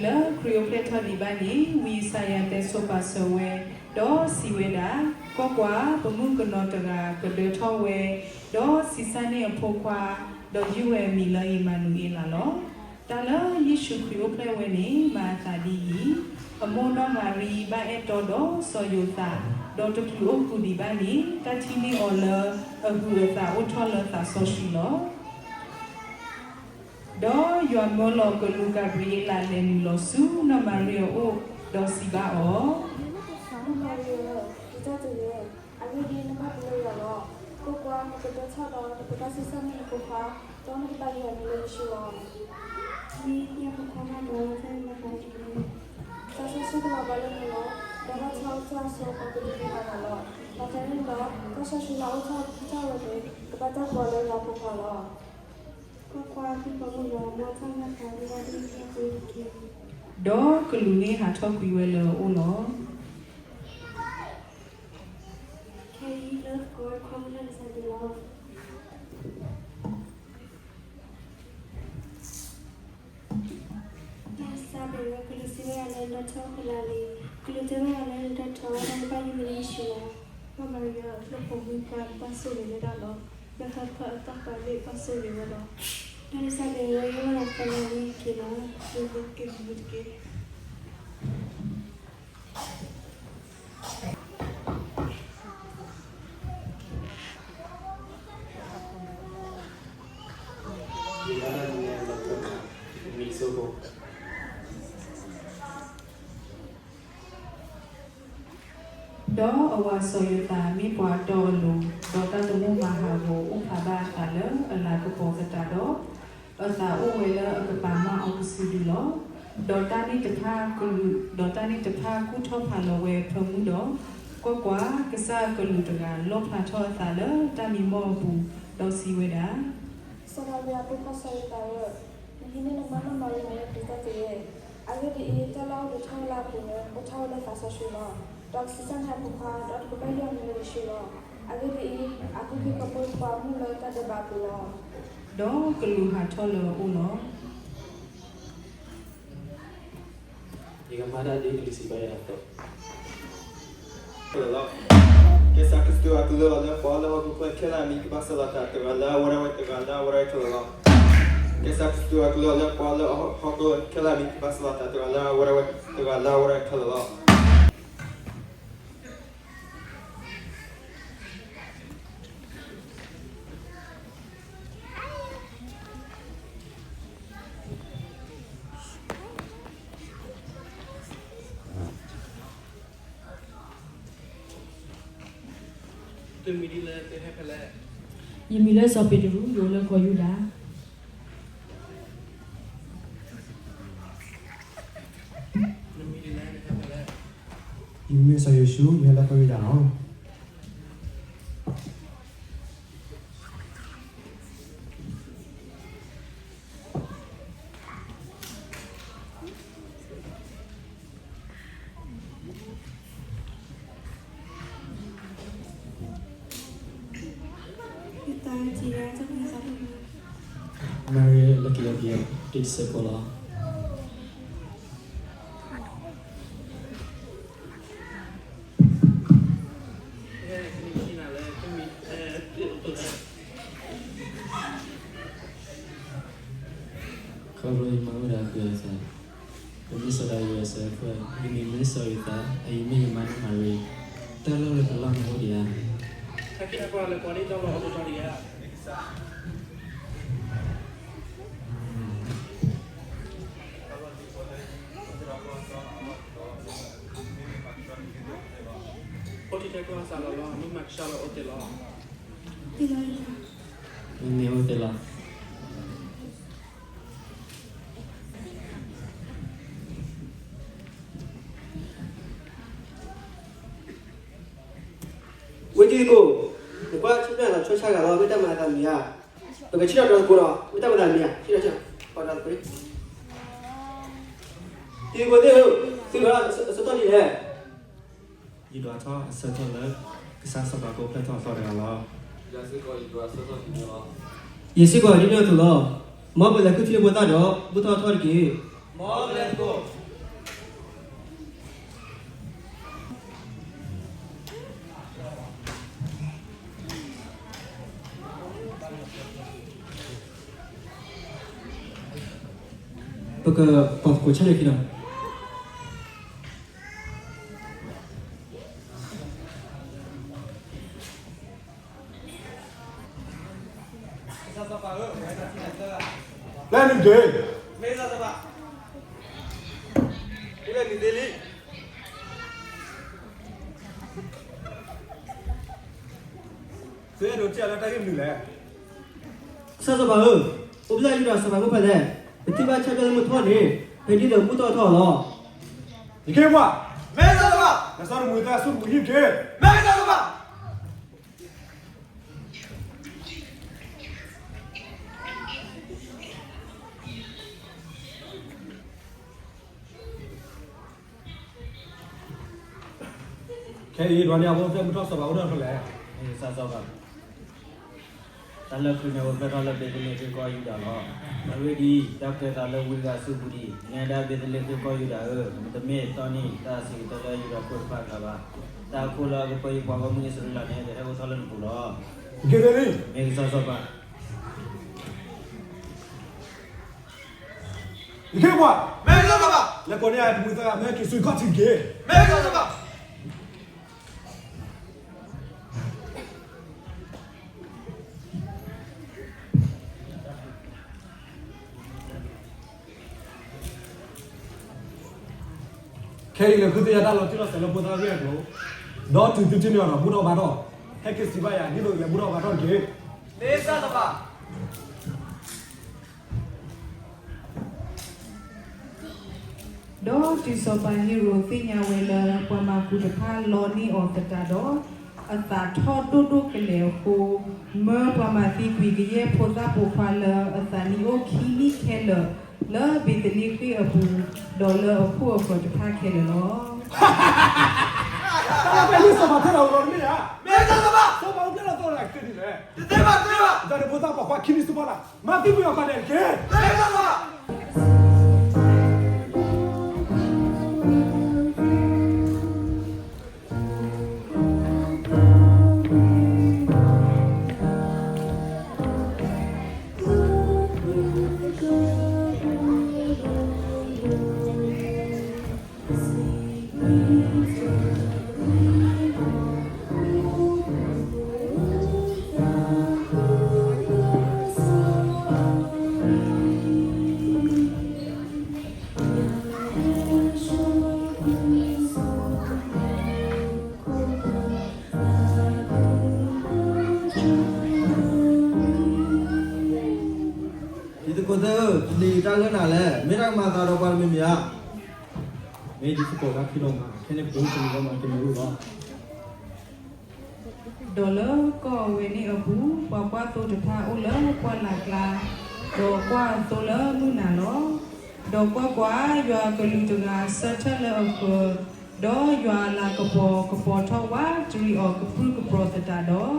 လၢခရံာ်အိၣ်ဖျဲၣ်ထီၣ်ဒံးဘၣ်န့ၣ် ဝံယၡါယၤတဲဆိပာ်စၢၤဝဲ, ဒီးစံးဝဲဒၣ်, ကွၢ်ကွၢ်, ပမုၣ်ကနီၤတဂၤကဒၢထီၣ်ဝဲ, ဒီးဆံးစၢ်န့ၢ်အဖိခွါ, ဒီးယုၢ်ဝဲအမံၤလၢအံၤမၤနူၤအ့လးလီၤ. တၢ်လၢယ့ၣ်ၡူးခရံာ်အိၣ်ဖျဲၣ်ဝဲန့ၣ် မၤအသးဒ်အံၤ, အမိၢ်နီၢ်မၤရံဘၣ်အဲၣ်တီဒီးစီၤယိၤသး, ဒီးတချုးအိၣ်ဃုာ်ဒံးဘၣ်န့ၣ် တၢ်ထံၣ်န့ၢ်အီၤလၢအဟုးအသးအိၣ်ထီၣ်လၢသးစီဆှံလီၤ. ဒီးယွၤမၢလီၤကလူးကၤဘြံၤအ့လးလဲၤနုာ်လီၤဆူနီၢ်မၤရံအအိၣ်, ဒီးစံးဘၣ်အီၤ, နီၢ်မၤရံဧၢ, တံၤတၢ်တဂ့ၤ, အဂ့ၢ်ဒ်အံၤ နဘၣ်ပလၢယွၤလီၤ. ကွၢ်ကွၢ်, နကဒၢထီၣ်ဒီးနကဘၣ်ဆံးစၢ်န့ၢ်နဖိခွါ, ဒီးနကဘၣ်ယုၢ်အမံၤလၢယ့ၣ်ၡူးလီၤ. မ့ၢ်ယဖိခွါမးဒီး တၢ်အံၤမၤသးဒ်လဲၣ်. သးစီဆှံကလီၤဘၣ်လၢနၤလီၤ. ဒီးဘၣ်ဆၣ်အိၣ်တ့ၢ်အစိကမီၤကဒုးသ့မၤနၤလီၤ. ဘၣ်ဆၣ်န့ၣ်ဒီး တၢ်စီဆှံလၢအအိၣ်ထီၣ်လၢနၤအဂီၢ်န့ၣ် ကဘၣ်တၢ်ကိးအီၤလၢယွၤအဖိခွါလီၤ. ကွၢ်ကွၢ်, သုပှၤကညီမ့ၢ်တၢ်ညၣ်ခါလၢယွၤဒ်န့ၣ်အသိးတက့ၢ်. ဒီးကလူးန့ၣ်ဟးထီၣ်ကွံာ်ဝဲလၢအအိၣ်လီၤ. ခဲအံၤလၢသကိးဝဲတခီ မုၢ်လၢ်ဒ်သိးဒ်လီၤ. တၢ်စံးဘၣ်ဝဲ, ကလူးစံးဘၣ်ယၤလၢ နဒၢထီၣ်အိၣ်ဖဲလဲၣ်, ကလူးတဲဘၣ်ယၤလၢ နဒၢထီၣ် ဒီးနဘၣ်ယုၢ်မံၤလၢယ့ၣ်ၡူးလီၤ. နီၢ်မၤရံဧၢ, နဖိမုၣ်ခွါဘၣ်ဆိၣ်ဂ့ၤဝဲဒၣ်လီၤ. နဟၢဖၢအတၢ်ဃၤန့ၣ်ဘၣ်ဆိၣ်ဂ့ၤဝဲလီၤ. တၢ်စံးဘၣ်ဝဲ, ယဲဘၣ်နၤသးလၢနံၤတက့ၢ်လီၤ. ယက့ၤမုာ်တက့ၢ်. ဒီးအဝၤစီၤယိၤသးမ့ၢ်ပှၤတီအလိၤ, ဒီးတၢ်သမူမၤဟးဂီၤအိၣ်ဖျါဘၣ်အသးလၢအလၤကပီၤသတးဒီး, အသးအိၣ်ဝဲလၢအကပာ်မၢ်အီၤကစုဒုလီၤ. ဒီးတၢ်န့ၣ်တဖၣ်ကလူး, ဒီးတၢ်န့ၣ်တဖၣ်ကူၣ်ထီၣ်ဖးလီၤဝဲအဖၢမုၢ်ဒီး, ကွၢ်ကွၢ်, ကစၢ်အကလူးတဂၤလီၣ်ဖျါထီၣ်အသးလၢတၢ်မံမီၢ်အပူၤ, ဒီးစံးဝဲဒၣ်, စီၤဒၤဝံးအဖိခွါစီၤယိၤသးဧၢ, နဟံးန့ၢ်နမါနီၢ်မၤရံန့ၣ် ဒုးတၢ်တဂ့ၤ. အဂ့ၢ်ဒ်အံၤ, တၢ်လၢအအိၣ်လၢထီလၢအပူၤန့ၣ် အိၣ်ထီၣ်ဝဲလၢသးစီဆှံလီၤ. ဒီးကဆံးစၢ်န့ၢ်အဖိခွါ, ဒီးတကဘၣ်ယုၢ်အမံၤလၢယ့ၣ်ၡူးလီၤ. အဂ့ၢ်ဒ်အံၤ, အကဟ့ၣ်ပှၤပိာ်ခွါမုၣ်လၢတၢ်ဒဲးဘးအပူၤလီၤ. ဒီးကလူးဟးထီၣ်လၢအအိၣ်လီၤ. ယကမၤဒၣ်ဒ်ကလူးစံးဘၣ်ယၤအသိးလီၤ. ကစၢ်ခရံာ်အကလုၢ်အီၤလၢပှၤလၢဟီၣ်ခိၣ်ချၢခဲလၢာ်အမံၤ ကဘၣ်စၢလီၤသးတဂၤလၢအဝဲဒၣ်ဝဲတဂၤလၢအဝဲဒၣ်ဝဲခဲလၢာ်လီၤ. ကစၢ်ခရံာ်အကလုၢ်အီၤလၢပှၤလၢဟီၣ်ခိၣ်ချၢခဲလၢာ်အမံၤ ကဘၣ်စၢလီၤသးတဂၤလၢအဝဲဒၣ်ဝဲတဂၤလၢအဝဲဒၣ်ဝဲခဲလၢာ်လီၤ. သုမံၤဒ်လဲၣ်, သုဟဲဖဲလဲၣ်. ယမံၤလၢစီၤပ့းတရူး, ယအိၣ်လၢကီၢ်ယူဒၤ. နမံၤဒ်လဲၣ်, နဟဲဖဲလဲၣ်. ယမံၤစီၤယိၤၡူး, ယဟဲလၢကီၢ်ယူဒၤလီၤ. မၤရံလၢကယီကယီ တံၤသကိးလီၤ. ခီဖျိယမၤဝဲဒၣ်ဃုာ်အသး, ပမ့ၢ်စီၤဒၤဝံးအစၢၤအသွဲၣ်, ယမံၤမ့ၢ်စီၤယိၤသး, အအံၤမ့ၢ်ယမါနီၢ်မၤရံ, တၢ်လီၢ်လၢပလီၢ်န့ၣ်အိၣ်ဒံးဧါ. တၢ်ခံတၢ်ပှၢ်လၢပှၤဒ်တၢ်လီၢ်အိၣ်တတီၤဒံးဧါ. အိၣ်တ့ၢ်ထဲကျီၢ်စးလီၤလီၤ, မ့ၢ်မၤကဆှီလီၤအိၣ်တ့ၢ်လီၤ. မ့မ့ၢ်အိၣ်တ့ၢ်လီၤ. ဝံတံၤသကိး, နကွၢ်ဆၢၣ်မဲာ်လီၤဆီဆါဂၤလီၤ, မ့ၢ်တၢ်မၤအသးမံၤဧါ. ပကဆံးထီၣ်ဒီးသကိးဒီး မ့ၢ်တၢ်မၤအသးမံၤဧါ, ဆံးထီၣ်ဆံးထီၣ်, ပှၤဒီးသကိး, တံၤသကိးသ့ၣ်ဧၢ, သုဒွးအဆၢထၢၣ်ဒ်လဲၣ်. ယဒွးထီၣ်အဆၢထၢၣ်လၢ ကစၢ်စီၤပၤကအိၣ်ဖျဲၣ်ထီၣ်အသီတဂၤလီၤ. ယစ့ၢ်ကီးဒ်န့ၣ်အသိးလီၤ. မ်ပလဲၤခူၣ်ထံလၢပှၤသၣ်ဒီး ဘူၣ်ထီၣ်ထီၣ်တက့ၢ်. မ့ၢ်လဲၣ်ကိး ပကပာ်သကိးဆၢထၢၣ်ခံဒီး လၢနုာ်တ့ၢ် သုအဲၣ်ဒိးတဲလၢတၢ်ဂ့ၢ်မနုၤလဲၣ်. ကစၢ်စီၤပၤဧၢ, အိၣ်ဖျဲၣ်ယူဒၤစီၤပၤဖိဖဲလဲၣ်, ပထံၣ်ဘၣ်ဆၣ်ဖျၢၣ်လၢမုၢ်ထီၣ်န့ၣ် ဖဲဒ်သိးဘူၣ်ထီၣ်ထီၣ်လီၤ. ယက့ၢ်ကွၢ်, မ့ၢ်ကစၢ်စီၤပၤ, ကစၢ်တမူသးဆူၣ်တမူဟံၣ်က့ၢ်, မ့ၢ်ကစၢ်စီၤပၤ. ခဲအံၤဒွးန့ၢ်အဝဲဖဲမုၢ်ထီၣ်စီၤပၤအိၣ်ဒီးဖဲလဲၣ်. မ့ၢ်ကစၢ်စီၤပၤ, တၢ်လၢခုန့ၣ်အိၣ်ဖျဲၣ်ထီၣ်လၢဘ့းသလ့ဃ့ကီၢ်ယူဒၤလီၤ. အဂ့ၢ်ဒ်အံၤ, တၢ်ကွဲးအသးလၢဝံအဂၤအစုပူၤဒ်အံၤ, နဲဒၣ်ဘ့းသလ့ဃ့ကီၢ်ယူဒၤဧၢ, နတမ့ၢ်တီနံၤတၢ်စံးကတၢၢ်လၢယူဒၤခိၣ်တဖၣ်အကျါဘၣ်. တၢ်အခိၣ်လၢအကပၢယပှၤဂီၢ်မုၢ်အံၣ်စရ့လးန့ၣ် ကဟဲအိၣ်ထီၣ်လၢနပူၤလီၤ. မ့ၢ်ကစၢ်စီၤပၤ. ယက့ၢ်ကွၢ်, မ့ၢ်ကစၢ်စီၤပၤ, လဲၤကိးန့ၢ်တမူသးမ့ၢ်က့ၤဆူခီၣ်ထံးတက့ၢ်, မ့ၢ်ကစၢ်စီၤပၤ. ခဲအံၤန့ၣ် ဃုသ့ၣ်ညါတၢ်လီၤတံၢ်လီၤဆဲးလၢဖိသၣ်ဂ့ၢ်အကျိၤ, ဒီးတုၤသုထံၣ်န့ၢ်အီၤဒီး ဘူၣ်ထီၣ်ဘါထီၣ်, ဟဲက့ၤစံးဘၣ်ယၤ ဒ်သိးယလဲၤဘူၣ်ထီၣ်ဘါထီၣ်တက့ၢ်. မ့ၢ်ကစၢ်စီၤပၤ. ဒီးတုၤစီၤပၤဟ့ရိာ်သ့ၣ်ညါဝဲလၢ ပှၤမၤကူတဖၣ်လီန့ၢ်အီၤသတးဒီး, အသးထီၣ်ဒိၣ်ဒိၣ်ကလဲာ်အဃိ, မၢပှၤမၤသံကွံာ်ကယဲၢ်ဖိသၣ်ပိာ်ခွါလၢအသးနံၣ်အိၣ်ခံနံၣ်ခဲလၢာ်, လၢဘ့းသလ့ဃ့ၣ်အပူၤ, ဒီးလၢအခိၣ်အဃၢၤတဖၣ်ခဲလၢာ်လီၤ. တၢ်လၢဖဲန့ၣ်စီၤပၤထဲလီၤလီၤတမ့ၢ်ဧါ, မ့ၢ်ကစၢ်စီၤပၤ, စီၤပၤအိၣ်ဖျဲၣ်လီၤသီလၢအကတၢၢ်ဒ်လဲၣ်, တသ့ဘၣ်တသ့ဘၣ်, ဒီးဖိသၣ်ပိာ်ခွါခံနံၣ်စ့ၢ်ကီးလီၤ, မၤသံကွံာ်အီၤဖဲန့ၣ်တက့ၢ်. တံၤသကိးသ့ၣ်ဧၢ, တနံၤအံၤတၢ်ဂ့ၢ်နၤလဲၣ်, မ့ၢ်တၢ်ကမၤအသးဒီးပှၤတမံၤမံၤဧါ. မ့ၢ်တံၤသကိးတၢ်ဖံးလီၤမၤ, ခဲန့ၣ်ပကအိၣ်တမံၤဒီးမၤက့ၤမ့ၢ်အိၣ်လီၤ. ဒီးလၢကီၢ်အဝဲန့ၣ်အပူၤ, ပှၤကွၢ်သိတဖၣ်အိၣ်လၢပှၢ်လၢ်ကျါ, ဒီးကွၢ်အသိလၢမုၢ်နၤလီၤ. ဒီးကွၢ်ကွၢ်, ယွၤအကလူးတဂၤဆၢထၢၣ်လၢအဃၢၤ, ဒီးယွၤအလၤကပီၤကပီၤထီၣ်ဝးတရံးအီၤကပြုၢ်ကပြီၤသတးဒီး,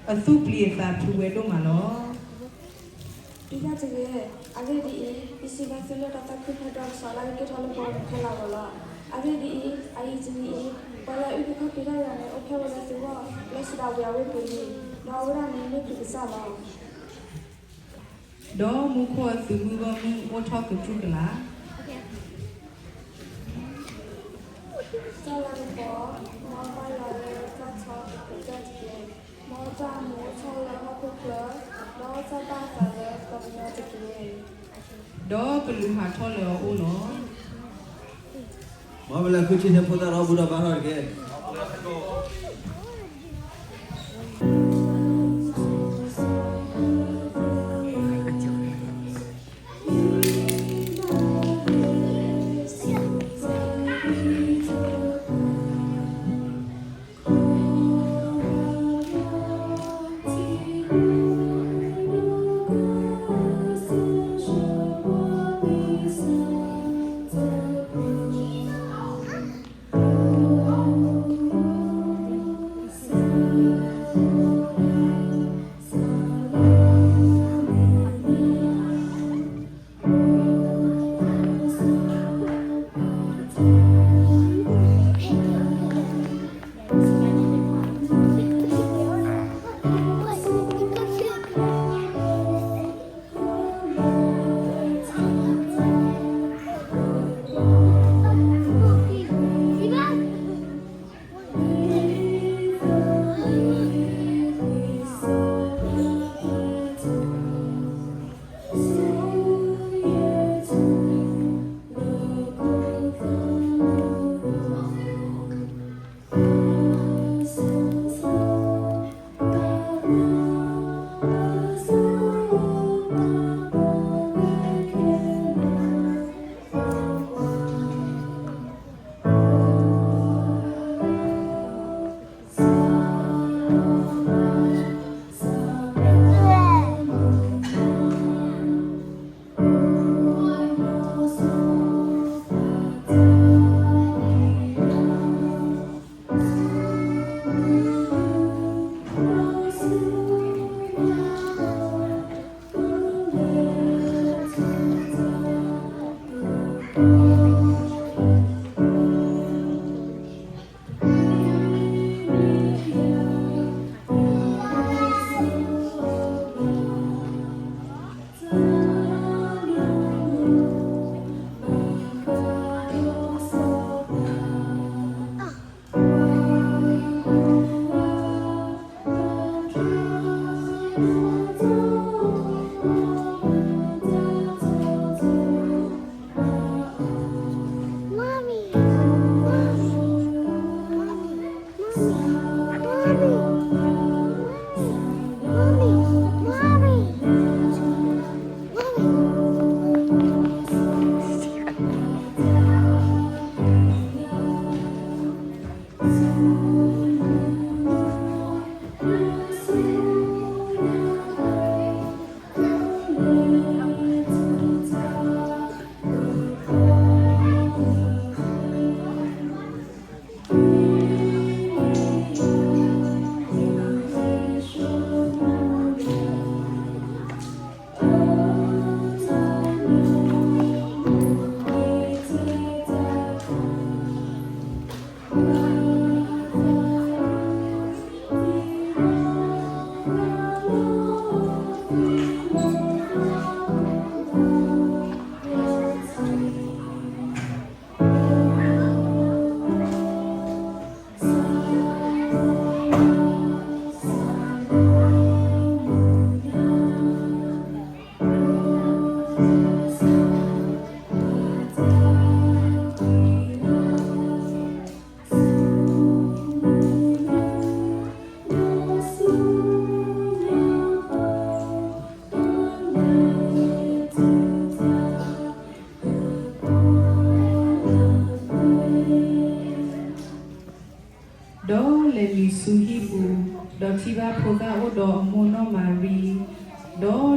အသူၣ်ပျံၤအသးဖုးဝဲဒိၣ်မးလီၤ. တံၤသကိးတဂ့ၤ, အဂ့ၢ်ဒ်အံၤ, ယစံးဘျုးသုလၢတၢ်သးခုဖးဒိၣ်ကစီၣ်လၢအကဲထီၣ်လၢပဂီၢ်ခဲလၢာ်အဂီၢ်လီၤ. အဂ့ၢ်ဒ်အံၤ, အအံၤတနံၤအံၤ, ပှၤလၢအအုၣ်က့ၤခီၣ်က့ၤတၢ်ယၤန့ၣ် အိၣ်ဖျဲၣ်ဝဲလၢသုဂီၢ်, လၢစံးဒၣ်ဝံၤအဝ့ၢ်ပူၤလံ, ဒီးအဝဲဒၣ်န့ၣ်မ့ၢ်ပကစၢ်လီၤ. ဒီးမူခိၣ်အသုးမုၢ်ဂီၢ်မုၢ်အိၣ်ထီၣ်ကပြုၢ်ကလာ်. တၢ်လၤကပီၤ, မ်ပၢ်ယွၤလၢတၢ်ထီကပူၤတက့ၢ်. မ်တၢ်အမူအိၣ်ထီၣ်လၢဟီၣ်ခိၣ်ချၢ, ဒီးတၢ်ဘၣ်အသးလၢပှၤကညီတက့ၢ်. ဒီးကလူးဟးထီၣ်လၢအအိၣ်လီၤ. မ်ပလဲၤဃုထံၣ်န့ၢ်ဖိသၣ်ဒီးဘူၣ်ထီၣ်ဘါထီၣ်တက့ၢ်.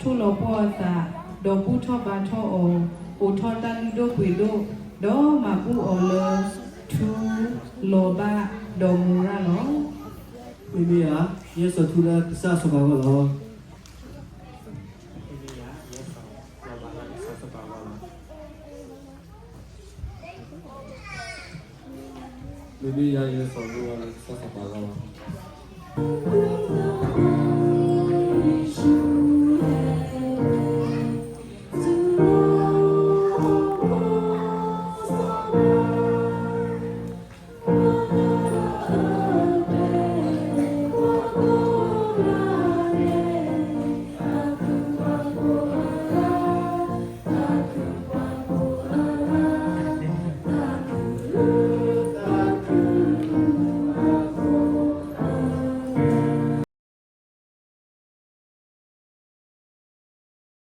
ထိၣ်လီၤပှီၢ်အသး, ဒီးဘူၣ်ထီၣ်ဘါထီၣ်အီၤ, အိးထီၣ်တၢ်လုၢ်ဒိၣ်ပှ့ၤဒိၣ်, ဒီးမၤဘူၣ်အီၤလၢထူ, လီၤဘၣ်ဒီးမူၤရၣ်လီၤ. မ့မ့ၢ်ယၤ, ယဲစီၤထူလၢကစၢ်စီၤပၤအဂီၢ်လီၤ. မ့မ့ၢ်ယၤ, ယဲစီၤလီၤဘၣ်လၢကစၢ်စီၤပၤအဂီၢ်လီၤ. မ့မ့ၢ်ယၤ, ယဲစီၤလီၤဘၣ်လၢကစၢ်စီၤပၤအဂီၢ်လီၤ.